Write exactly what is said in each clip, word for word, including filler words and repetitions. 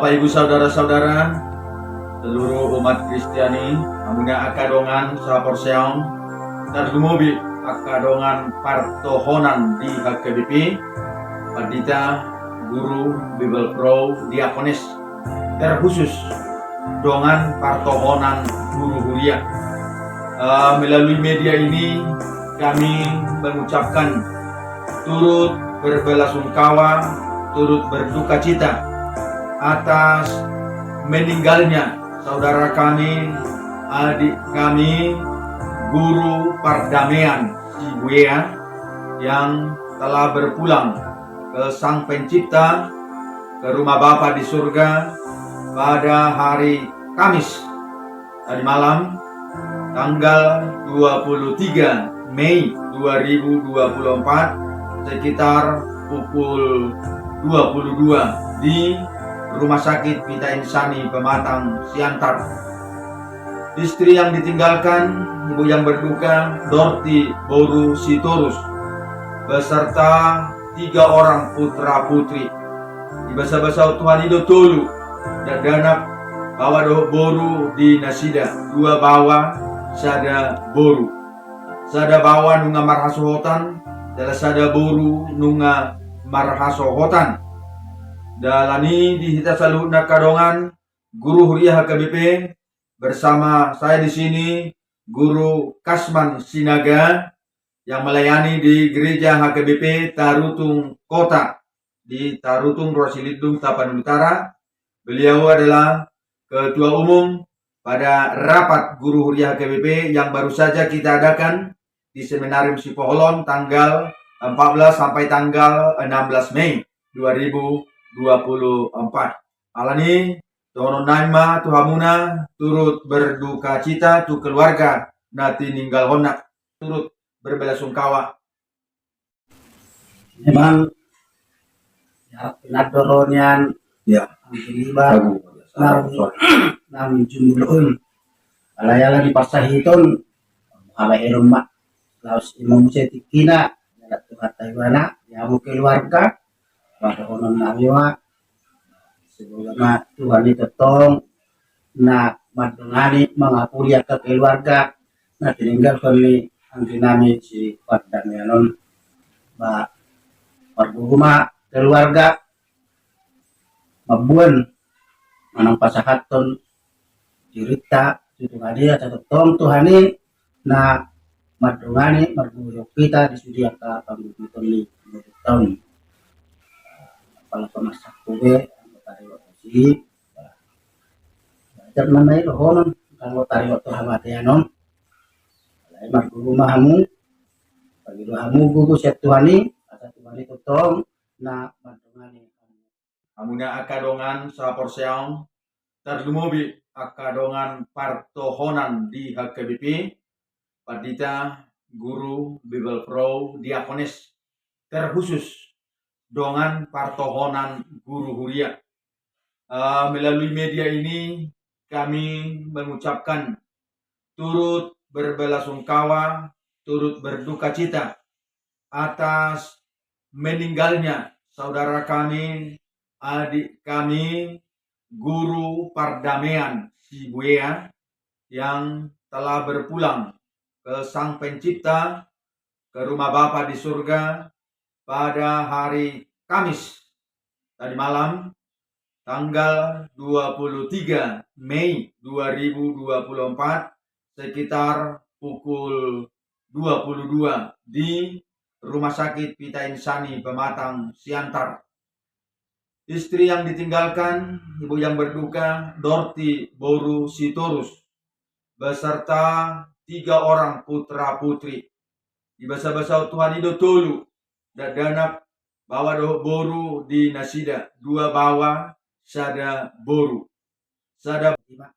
Ibu saudara-saudara, seluruh umat Kristiani, hamuna angka dongan sahaporseaon, tarlumobi angka dongan partohonan di H K B P, pandita, guru, bibelvrouw, diakones, terkhusus dongan partohonan guru huria. Eh, melalui media ini kami mengucapkan turut berbelasungkawa, turut berduka cita atas meninggalnya saudara kami, adik kami, Guru Pardamean Sibuea yang telah berpulang ke Sang Pencipta, ke rumah Bapa di surga pada hari Kamis tadi malam, tanggal dua puluh tiga Mei dua ribu dua puluh empat, sekitar pukul dua puluh dua di Rumah Sakit Pita Insani Pematang, Siantar. Istri yang ditinggalkan, ibu yang berduka, Dorti boru Sitorus, beserta tiga orang putra putri. Dibasabasahon Tuhan i do tolu dakdanak, baoa dohot boru di nasida, dua baoa, sada boru. Sada baoa nunga marhasohotan, jala sada boru nunga marhasohotan. Dalan i di hita saluhutna angka dongan, guru huria H K B P, bersama saya di sini, Guru Kasman Sinaga, yang melayani di gereja H K B P Tarutung Kota, di Tarutung, Ruas Silindung, Tapanuli Utara. Beliau adalah ketua umum pada rapat guru huria H K B P yang baru saja kita adakan di Seminarium Sipoholon tanggal empat belas sampai tanggal enam belas Mei dua ribu dua puluh empat. Alani, dohonon nami ma tu hamuna, turut berduka cita tu keluarga na tininggalhonna, turut berbelasungkawa. Memang, ya, pinandor nian, ya, anggi liba, aduh, nang, sorry, nang jumulun. Alai ala ni parsahiton, habahenon ma, laos ima muse tingkina, jala Tuhanta ibana, di hamu keluarga, padohonon nami ma, semoga ma Tuhan i tongtong na mandongani, mangapuli angka keluarga na tininggalhon ni anggi nami si Pardamean on. Ba, margogo ma keluarga mamboan manang pasahathon dirinta tu Tuhan i, asa tongtong Tuhan i na mandongani, margogo hita di sude angka pangguguton ni modern taon. Apala pamasakku be, anggota dewan musik, belajar mana i dohonon, anggota dewan tu hamatean on. Alai margogo ma hamu, pagi do hamu gogo sian Tuhan i, asa Tuhan i tongtong na mandongani hamu. Hamuna angka dongan sahaporseaon, tarlumobi angka dongan partohonan di H K B P, pandita, guru, bibelvrouw, diakones, terkhusus dongan partohonan guru huria. Eh, melalui media ini kami mengucapkan turut berbelasungkawa, turut berduka cita atas meninggalnya saudara kami, adik kami, Guru Pardamean Sibuea, yang telah berpulang ke Sang Pencipta, ke rumah Bapa di surga pada hari Kamis tadi malam, tanggal dua puluh tiga Mei dua ribu dua puluh empat, sekitar pukul dua puluh dua di Rumah Sakit Pita Insani Pematang, Siantar. Istri yang ditinggalkan, ibu yang berduka, Dorti boru Sitorus, beserta tiga orang putra putri. Dibasabasahon Tuhan i do tolu dakdanak, baoa dohot boru di nasida, dua baoa, sada boru. Sada, ima,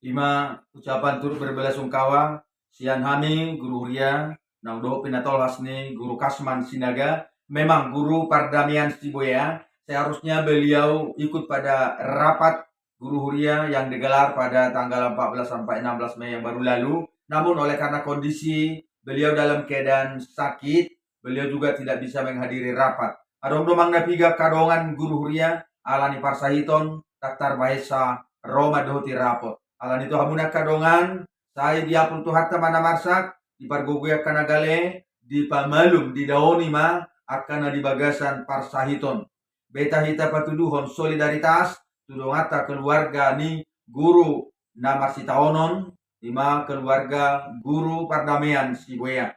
ima ucapan turut berbelasungkawa sian hami guru huria, naung dohot pinatolhas ni Guru Kasman Sinaga. Memang Guru Pardamean Sibuea, seharusnya beliau ikut pada rapat guru huria yang digelar pada tanggal empat belas sampai enam belas Mei yang baru lalu. Namun oleh karena kondisi beliau dalam keadaan sakit, beliau juga tidak bisa menghadiri rapat. Adong do manang na piga angka dongan guru huria, ala ni parsahiton, tarbahensa ro ma dohot i rapot. Alani i tu hamuna angka dongan, sai diapul Tuhanta ma na marsak, dipargogoi angka na gale, dipamalum, didaoni ma angka na di bagasan parsahiton. Beta hita patuduhon solidaritas tu donganta keluarga ni guru na marsitaonon, i ma keluarga guru Pardamean Sibuea.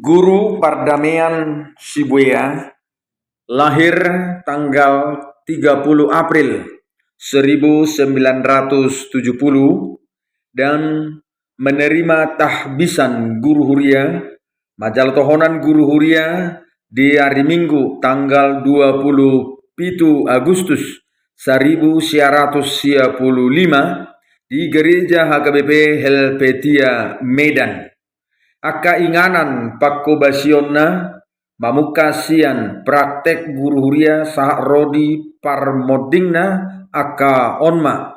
Guru Pardamean Sibuea lahir tanggal tiga puluh April seribu sembilan ratus tujuh puluh dan menerima tahbisan guru huria, manjalo tohonan guru huria di ari Minggu tanggal dua puluh pitu Agustus seribu sia ratus sia puluh lima di Gereja H K B P Helvetia Medan. Angka inganan pangkobasionna mamungka sian praktek guru huria sahat ro di parmondingna angka on ma.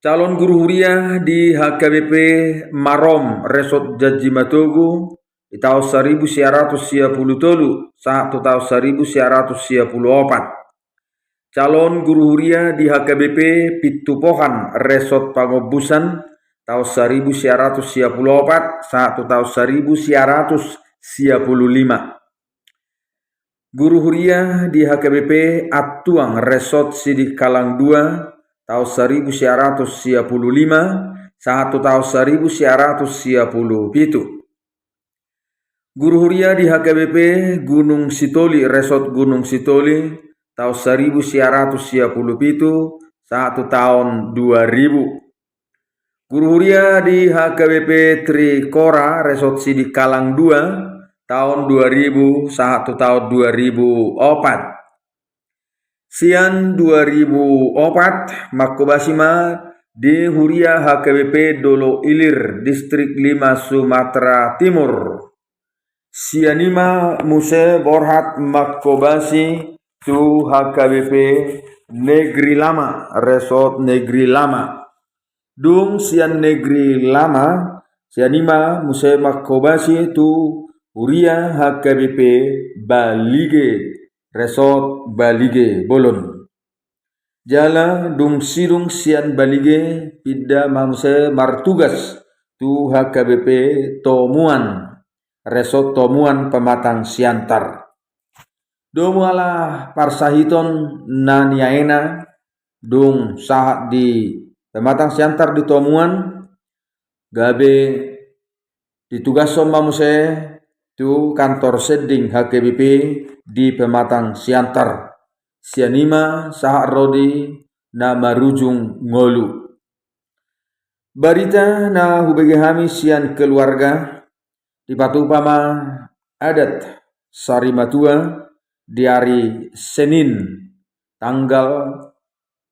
Calon guru huria di H K B P Marom Resort Janji Matogu di taon seribu sia ratus sia puluh tolu sahat tu taon seribu sia ratus sia puluh opat. Calon guru huria di H K B P Pintupohan Resort Pangombusan taon seribu sia ratus sia puluh opat sahat tu taon seribu sia ratus sia puluh lima. Guru huria di H K B P Antuang Resort Sidikalang dua taon seribu sia ratus sia puluh lima sahat tu taon seribu sia ratus sia puluh pitu. Guru huria di H K B P Gunung Sitoli Resort Gunung Sitoli taon seribu sia ratus sia puluh pitu sahat tu taon dua ribu. Guru huria di H K B P Trikora Resort Sidikalang dua taon dua ribu sahat tu taon dua ribu opat. Sian dua ribu opat mangkobasi ma di huria H K B P Dolok Ilir, Distrik lima, Sumatera Timur. Sian i ma muse borhat mangkobasi tu H K B P Negeri Lama, Resort Negeri Lama. Dung sian Negeri Lama, sian i ma muse mangkobasi tu huria H K B P Balige, Resort Balige Bolon. Jala dung sidung sian Balige, pinda ma muse martugas tu H K B P Tomuan, Resort Tomuan Pematang Siantar. Domu ala parsahiton na niaena, dung sahat di Pematang Siantar di Tomuan, gabe ditugashon ma muse tu kantor sending H K B P di Pematang Siantar. Sian i ma sahat ro di na marujung ngolu. Barita na hubege hami sian keluarga, dipatupa ma adat sarimatua di ari Senin tanggal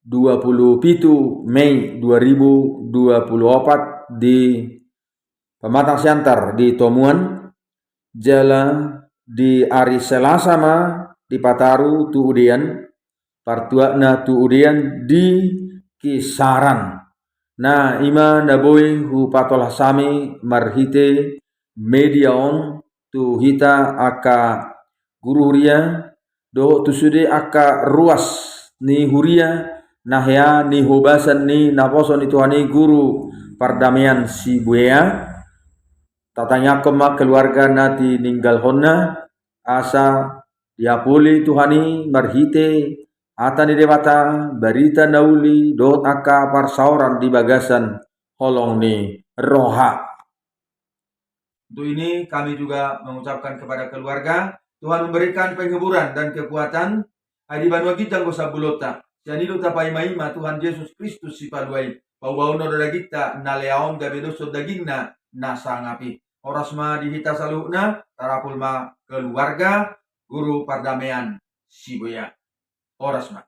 dua puluh pitu Mei dua ribu dua puluh opat di Pematang Siantar di Tomuan, jala di ari Selasa ma dipataru tu Udean, partuatna tu Udean di Kisaran. Na i ma na boi hupatolhas hami marhite media on tu hita angka guru huria, dohot tu sude angka ruas ni huria na hea nihobasan ni naposo ni Tuhan i guru Pardamean Sibuea. Tatangiangkon ma keluarga na tininggalhonna, asa diapuli Tuhan i marhite hata ni Debata, barita na uli dohot angka parsaoran di bagasan holong ni roha. Untuk ini kami juga mengucapkan kepada keluarga, Tuhan memberikan penghiburan dan kekuatan, ai di banua ginjang do sambulonta, sian i do tapaimaima Tuhan Jesus Kristus Sipalua i, paubaonna do dagingta na lea on gabe doshon dagingna na sangap i. Horas ma di hita saluhutna, tarapul ma keluarga guru Pardamean Sibuea. Horas ma.